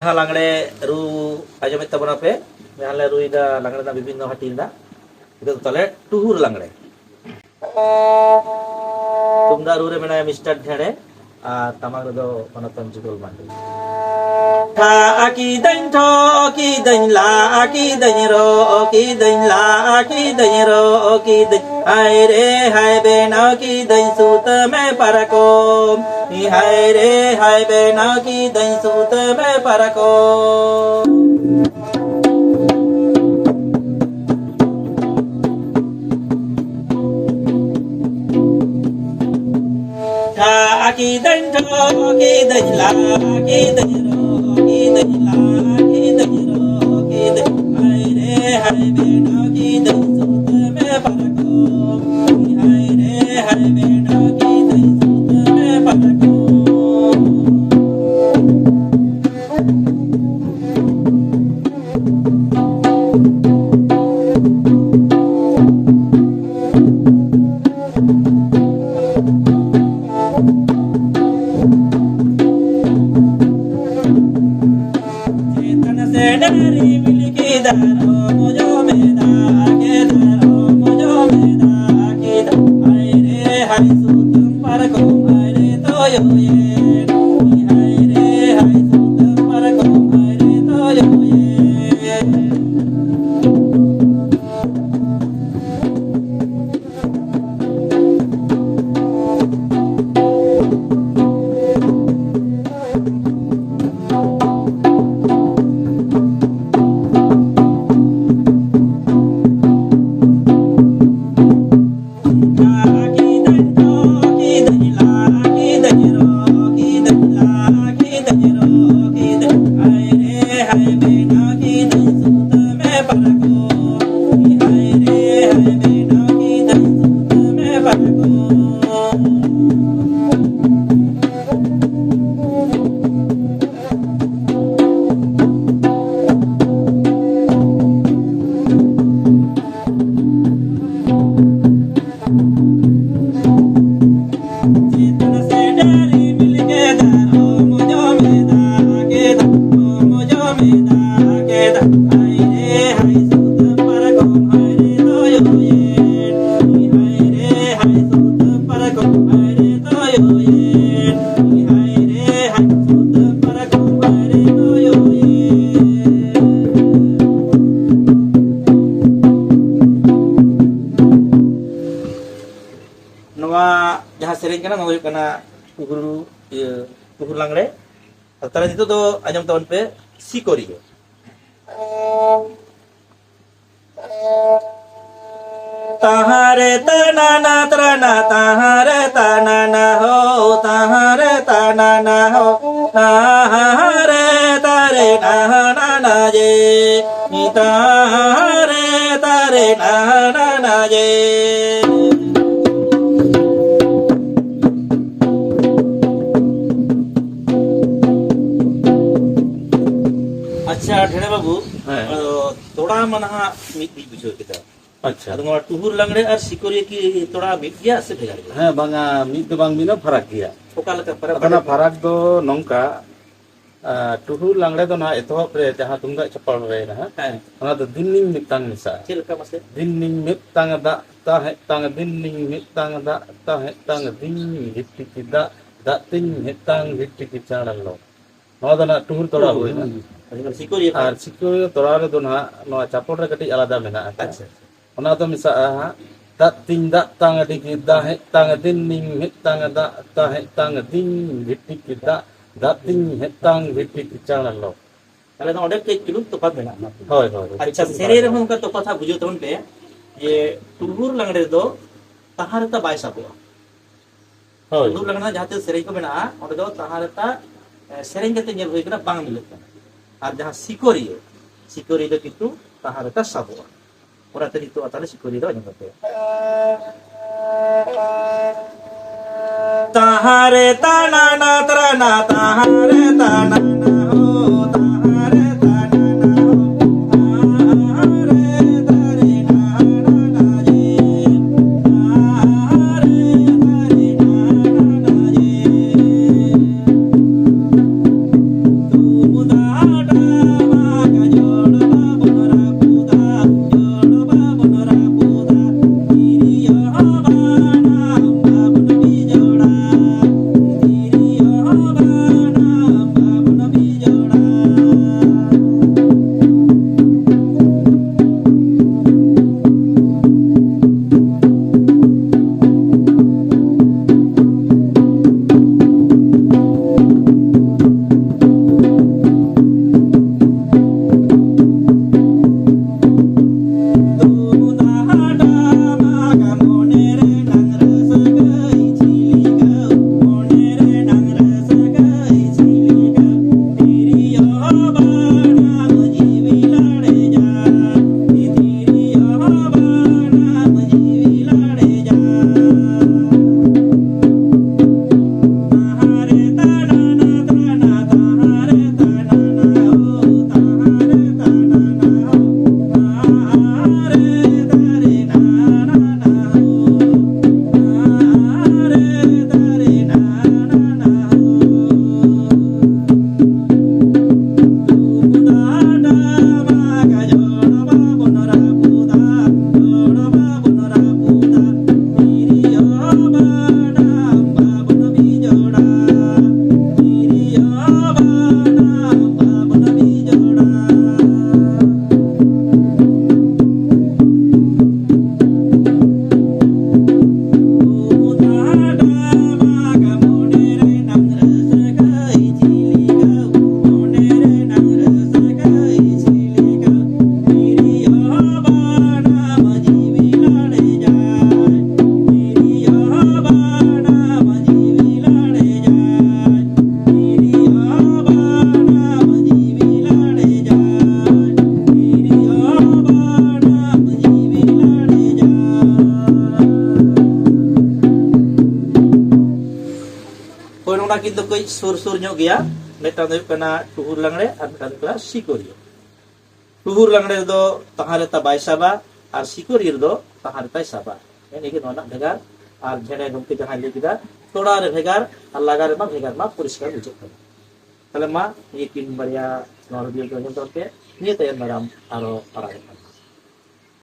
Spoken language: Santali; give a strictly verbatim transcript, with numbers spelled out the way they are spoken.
ᱡᱟᱦᱟᱸ ᱞᱟᱜᱽᱲᱮ ᱨᱩ ᱟᱸᱡᱚᱢᱮᱫ ᱛᱟᱵᱚᱱᱟ ᱯᱮ, ᱡᱟᱦᱟᱸ ᱞᱮ ᱨᱩᱭᱫᱟ ᱞᱟᱜᱽᱲᱮ ᱨᱮᱱᱟᱜ ᱵᱤᱵᱷᱤᱱᱱᱚ ᱦᱟᱹᱴᱤᱧ ᱨᱮᱱᱟᱜ, ᱱᱤᱛᱚᱜ ᱫᱚ ᱛᱟᱦᱞᱮ ᱴᱩᱦᱩᱨ ᱞᱟᱜᱽᱲᱮ᱾ ᱛᱩᱢᱫᱟᱜ ᱨᱩ ᱨᱮ ᱢᱮᱱᱟᱭᱟ ᱢᱤᱥᱴᱟᱨ ᱰᱷᱮᱲᱮ, ᱟᱨ ᱴᱟᱢᱟᱠ ᱨᱮᱫᱚ ᱢᱟᱱᱚᱛᱟᱱ ᱡᱩᱜᱚᱞ ᱢᱟᱱᱰᱤ᱾ ᱴᱷᱟ ᱠᱤᱫᱟᱹᱧ, ᱴᱷᱚ ᱠᱤᱫᱟᱹᱧ, ᱞᱟ ᱠᱤᱫᱟᱹᱧ, ᱨᱚ ᱠᱤᱫᱟᱹᱧ, ᱞᱟ ᱠᱤᱫᱟᱹᱧ, ᱨᱚ ᱠᱤᱫᱟᱹᱧ, ᱦᱟᱭ ᱨᱮ ᱦᱟᱭ ᱵᱮᱱᱟᱣ ᱠᱤᱫᱟᱹᱧ ᱥᱩᱛᱟᱹᱢᱮ ᱯᱟᱨᱠᱚᱢ᱾ ᱦᱟᱭ ᱨᱮ ᱦᱟᱭ ᱵᱮᱱᱟᱣ ᱠᱤᱫᱟᱹᱧ ᱥᱩᱛᱟᱹᱢᱮ ᱯᱟᱨᱠᱚᱢ᱾ ᱴᱷᱟ ᱠᱤᱫᱟᱹᱧ, ᱴᱷᱚ ᱠᱤᱫᱟᱹᱧ, ᱞᱟ ᱠᱤᱫᱟᱹᱧ, ᱨᱚ ᱠᱤᱫᱟᱹᱧ, ᱞᱟ ᱠᱤᱫᱟᱹᱧ, ᱨᱚ ᱠᱤᱫᱟᱹᱧ, ᱦᱟᱭ ᱨᱮ ᱦᱟᱭ ᱵᱮᱱᱟᱣ ᱠᱤᱫᱟᱹᱧ ᱥᱩᱛᱟᱹᱢᱮ ᱯᱟᱨᱠᱚᱢ᱾ ᱦᱟᱭ ᱨᱮ ᱦᱟᱭ ᱵᱮᱱᱟᱣ ᱠᱤᱫᱟᱹᱧ ᱥᱩᱛᱟᱹᱢᱮ ᱯᱟᱨᱠᱚᱢ᱾ ᱪᱮᱛᱟᱱ ᱥᱮ ᱰᱟᱹᱝᱨᱤ ᱵᱤᱞᱤ ᱠᱮᱫᱟ, ᱨᱚᱢᱚᱡᱚ ᱢᱮᱫᱟ, ᱠᱮᱫᱟ, ᱨᱚᱢᱚᱡᱚ ᱢᱮᱫᱟ, ᱠᱮᱫᱟ᱾ ᱦᱟᱭ ᱨᱮ ᱦᱟᱭ ᱥᱩᱛᱟᱹᱢ ᱯᱟᱨᱠᱚᱢ, ᱦᱟᱭ ᱨᱮ ᱛᱚᱭᱚᱭᱮᱱ᱾ ᱦᱟᱭ ᱨᱮ ᱦᱟᱭ ᱥᱩᱛᱟᱹᱢ ᱯᱟᱨᱠᱚᱢ, ᱦᱟᱭ ᱨᱮ ᱛᱚᱭᱚᱭᱮᱱ᱾ ᱱᱚᱣᱟ ᱫᱚ ᱦᱩᱭᱩᱜ ᱠᱟᱱᱟ ᱴᱩᱦᱩᱨ, ᱤᱭᱟᱹ, ᱴᱩᱦᱩᱨ ᱞᱟᱝᱲᱮ᱾ ᱟᱨ ᱛᱟᱦᱞᱮ ᱱᱤᱛᱚᱜ ᱫᱚ ᱟᱸᱡᱚᱢ ᱛᱟᱵᱚᱱ ᱯᱮ ᱥᱤᱠᱚᱨᱤᱭᱟᱹ᱾ ᱛᱟᱦᱟᱨᱮ ᱛᱟᱱᱟᱱᱟ ᱛᱨᱟᱱᱟ, ᱛᱟᱦᱟᱨᱮ ᱛᱟᱱᱟᱱᱟ ᱦᱳ, ᱛᱟᱦᱟᱨᱮ ᱛᱟᱱᱟᱱᱟ ᱦᱳ, ᱛᱟᱦᱟᱨᱮ ᱛᱟᱨᱮ ᱱᱟᱦᱟᱱᱟᱱᱟ ᱡᱮ, ᱛᱟᱦᱟᱨᱮ ᱛᱟᱨᱮ ᱱᱟᱦᱟᱱᱟᱱᱟ ᱡᱮ᱾ ᱟᱪᱪᱷᱟ, ᱰᱷᱮᱬᱮ ᱵᱟᱹᱵᱩ, ᱦᱮᱸ᱾ ᱟᱫᱚ ᱛᱚᱲᱟ ᱢᱟ ᱱᱟᱦᱟᱜ ᱢᱤᱫ ᱜᱤᱧ ᱵᱩᱡᱷᱟᱹᱣ ᱠᱮᱫᱟ᱾ ᱟᱪᱪᱷᱟ᱾ ᱟᱫᱚ ᱱᱚᱣᱟ ᱴᱩᱦᱩᱨ ᱞᱟᱝᱲᱮ ᱟᱨ ᱥᱤᱠᱚᱨᱤᱭᱟᱹ ᱠᱤ ᱛᱚᱲᱟ ᱢᱤᱫ ᱜᱮᱭᱟ ᱥᱮ ᱵᱷᱮᱜᱟᱨ ᱜᱮᱭᱟ? ᱦᱮᱸ, ᱵᱟᱝᱟ, ᱢᱤᱫ ᱫᱚ ᱵᱟᱝ ᱢᱤᱫᱟ, ᱯᱷᱟᱨᱟᱠ ᱜᱮᱭᱟ᱾ ᱚᱠᱟ ᱞᱮᱠᱟ ᱯᱷᱟᱨᱟᱠ? ᱟᱫᱚ ᱚᱱᱟ ᱯᱷᱟᱨᱟᱠ ᱫᱚ ᱱᱚᱝᱠᱟ, ᱟᱨ, ᱴᱩᱦᱩ ᱞᱟᱝᱲᱮ ᱫᱚ ᱱᱟᱦᱟᱜ ᱮᱛᱚᱦᱚᱵ ᱨᱮ ᱡᱟᱦᱟᱸ ᱛᱩᱢᱫᱟᱜ ᱪᱟᱯᱟᱲ ᱨᱮ ᱱᱟᱦᱟᱜ, ᱦᱮᱸ᱾ ᱚᱱᱟ ᱫᱚ ᱫᱤᱱ ᱱᱤᱧ ᱢᱤᱫᱴᱟᱝ ᱢᱮᱥᱟ᱾ ᱪᱮᱫ ᱞᱮᱠᱟ ᱢᱟᱥᱮ? ᱫᱤᱱ ᱱᱤᱧ ᱢᱤᱫᱴᱟᱝ ᱫᱟᱜ ᱛᱟᱦᱮᱸᱫ ᱛᱟᱝ, ᱫᱤᱱ ᱱᱤᱧ ᱢᱤᱫᱴᱟᱝ ᱫᱟᱜ ᱛᱟᱦᱮᱸᱫ ᱛᱟᱝ, ᱫᱤᱱ ᱜᱷᱤᱴᱤ ᱠᱤ ᱫᱟᱜ, ᱫᱟᱜ ᱛᱤᱧ ᱢᱤᱫᱴᱟᱝ ᱜᱷᱤᱴᱤ ᱠᱤ ᱪᱟᱬ ᱞᱚ᱾ ᱱᱚᱣᱟ ᱫᱚ ᱱᱟᱦᱟᱜ ᱴᱩᱦᱩ ᱛᱚᱲᱟ ᱦᱩᱭᱱᱟ᱾ ᱦᱩᱸ᱾ ᱟᱨ ᱥᱤᱠᱚᱨᱤᱭᱟᱹ ᱛᱚᱲᱟ? ᱟᱨ ᱥᱤᱠᱚᱨᱤᱭᱟᱹ ᱛᱚᱲᱟ ᱨᱮᱫᱚ ᱱᱟᱦᱟᱜ ᱱᱚᱣᱟ ᱪᱟᱯᱚᱲ ᱨᱮ ᱠᱟᱹᱴᱤᱡ ᱟᱞᱟᱫᱟ ᱢᱮᱱᱟᱜᱼᱟ᱾ ᱟᱪᱪᱷᱟ, ᱟᱪᱪᱷᱟ᱾ ᱚᱱᱟ ᱫᱚ ᱢᱮᱥᱟᱜᱼᱟ ᱦᱟᱸᱜ, ᱫᱟᱜ ᱛᱤᱧ ᱫᱟᱜ ᱛᱟᱝ ᱟᱹᱰᱤ ᱜᱮ ᱫᱟᱜ ᱦᱮᱡ ᱛᱟᱝ ᱫᱤᱱ ᱱᱤᱧ ᱦᱮᱡ ᱛᱟᱝ ᱫᱟᱜ ᱛᱟ ᱦᱮᱡ ᱛᱟᱝ ᱫᱤᱱ ᱜᱷᱤᱴᱤ ᱠᱤ ᱫᱟᱜ, ᱫᱟᱜ ᱛᱤᱧ ᱦᱮᱡ ᱛᱟᱝ ᱜᱷᱤᱴᱤ ᱠᱤ ᱪᱟᱬ ᱞᱚ᱾ ᱛᱟᱦᱞᱮ ᱫᱚ ᱚᱸᱰᱮ ᱠᱟᱹᱡ ᱪᱩᱞᱩᱝ ᱛᱚᱯᱷᱟᱛ ᱢᱮᱱᱟᱜᱼᱟ᱾ ᱦᱳᱭ, ᱦᱳᱭ, ᱦᱳᱭ᱾ ᱟᱪᱪᱷᱟ, ᱥᱮᱨᱮᱧ ᱨᱮᱦᱚᱸ ᱚᱱᱠᱟ ᱛᱚᱯᱷᱟᱛ ᱦᱟᱸᱜ ᱵᱩᱡᱷᱟᱹᱣ ᱛᱟᱵᱚᱱ ᱯᱮ, ᱡᱮ ᱴᱩᱦᱩᱨ ᱞᱟᱝᱲᱮ ᱨᱮᱫᱚ ᱛᱟᱦᱟᱨᱮᱛᱟ ᱵᱟᱭ ᱥᱟᱵᱚᱜᱼᱟ᱾ ᱦᱳᱭ᱾ ᱴᱩᱦᱩᱨ ᱞᱟᱝᱲᱮ ᱨᱮᱱᱟᱜ ᱡᱟᱦᱟᱸ ᱛᱤᱱᱟᱹᱜ ᱥᱮᱨᱮᱧ ᱠᱚ ᱢᱮᱱᱟᱜᱼᱟ, ᱚᱸᱰᱮ ᱫᱚ ᱛᱟᱦᱟᱨᱮᱛᱟ, ᱮ, ᱥᱮᱨᱮᱧ ᱠᱟᱛᱮ ᱧᱮᱞ ᱦᱩᱭ ᱠᱟᱱᱟ, ᱵᱟᱝ ᱢᱤᱞᱟᱹᱜ ᱠᱟᱱᱟ᱾ ᱟᱨ ᱡᱟᱦᱟᱸ ᱥᱤᱠᱚᱨᱤᱭᱟᱹ, ᱥᱤᱠᱚᱨᱤᱭᱟᱹ ᱫᱚ ᱠᱤᱱᱛᱩ ᱛᱟᱦᱟᱨᱮᱛᱟ ᱥᱟᱵᱚᱜᱼᱟ᱾ ᱚᱱᱟᱛᱮ ᱱᱤᱛᱚᱜ ᱛᱟᱦᱞᱮ ᱥᱤᱠᱚᱨᱤᱭᱟᱹ ᱫᱚ ᱟᱸᱡᱚᱢ ᱠᱟᱛᱮ᱾ ᱛᱟᱦᱟᱨᱮ ᱛᱟᱱᱟᱱᱟ ᱛᱨᱟᱱᱟ, ᱛᱟᱦᱟᱨᱮ ᱛᱟᱱᱟᱱᱟ ᱦᱳ, ᱛᱟᱦᱟᱨᱮ ᱛᱟᱱᱟᱱᱟ ᱦᱳ, ᱛᱟᱦᱟᱨᱮ ᱛᱟᱨᱮ ᱱᱟᱱᱟ ᱡᱮ, ᱛᱟᱦᱟᱨᱮ ᱛᱟᱨᱮ ᱱᱟᱱᱟ ᱡᱮ᱾ ᱦᱳᱭ, ᱱᱚᱣᱟ ᱠᱤᱱ ᱫᱚ ᱠᱟᱹᱡ ᱥᱩᱨ ᱥᱩᱨ ᱧᱚᱜ ᱜᱮᱭᱟ᱾ ᱢᱤᱫᱴᱟᱝ ᱫᱚ ᱦᱩᱭᱩᱜ ᱠᱟᱱᱟ ᱴᱩᱦᱩᱨ ᱞᱟᱜᱽᱲᱮ ᱟᱨ ᱢᱤᱫᱴᱟᱝ ᱫᱚ ᱦᱩᱭᱩᱜ ᱠᱟᱱᱟ ᱥᱤᱠᱟᱹᱨᱤᱭᱟᱹ᱾ ᱴᱩᱦᱩᱨ ᱞᱟᱜᱽᱲᱮ ᱨᱮᱫᱚ ᱛᱟᱦᱟᱸ ᱨᱮᱛᱟ ᱵᱟᱭ ᱥᱟᱵᱟ ᱟᱨ ᱥᱤᱠᱟᱹᱨᱤᱭᱟᱹ ᱨᱮᱫᱚ ᱛᱟᱦᱟᱸ ᱨᱮᱛᱟᱭ ᱥᱟᱵᱟ᱾ ᱱᱤᱭᱟᱹ ᱜᱮ ᱱᱚᱣᱟ ᱨᱮᱱᱟᱜ ᱵᱷᱮᱜᱟᱨ᱾ ᱟᱨ ᱡᱷᱮᱲᱮ ᱜᱚᱢᱠᱮ ᱡᱟᱦᱟᱸᱭ ᱞᱟᱹᱭ ᱠᱮᱫᱟ, ᱛᱚᱲᱟ ᱨᱮ ᱵᱷᱮᱜᱟᱨ ᱟᱨ ᱞᱟᱜᱟ ᱨᱮᱢᱟ ᱵᱷᱮᱜᱟᱨ ᱢᱟ ᱯᱚᱨᱤᱥᱠᱟᱨ ᱵᱩᱡᱷᱟᱹᱜ ᱠᱟᱱᱟ᱾ ᱛᱟᱦᱞᱮ ᱢᱟ, ᱱᱤᱭᱟᱹ ᱠᱤᱱ ᱵᱟᱨᱭᱟ ᱱᱚᱣᱟ ᱵᱷᱤᱰᱤᱭᱳ ᱫᱚ ᱧᱮᱞ ᱛᱟᱵᱚᱱ ᱯᱮ᱾ ᱱᱤᱭᱟᱹ ᱛᱟᱭᱚᱢ ᱫᱟᱨᱟᱢ ᱟᱨᱚ ᱯᱟᱲᱦᱟᱣ ᱦᱩᱭᱩᱜ ᱠᱟᱱᱟ᱾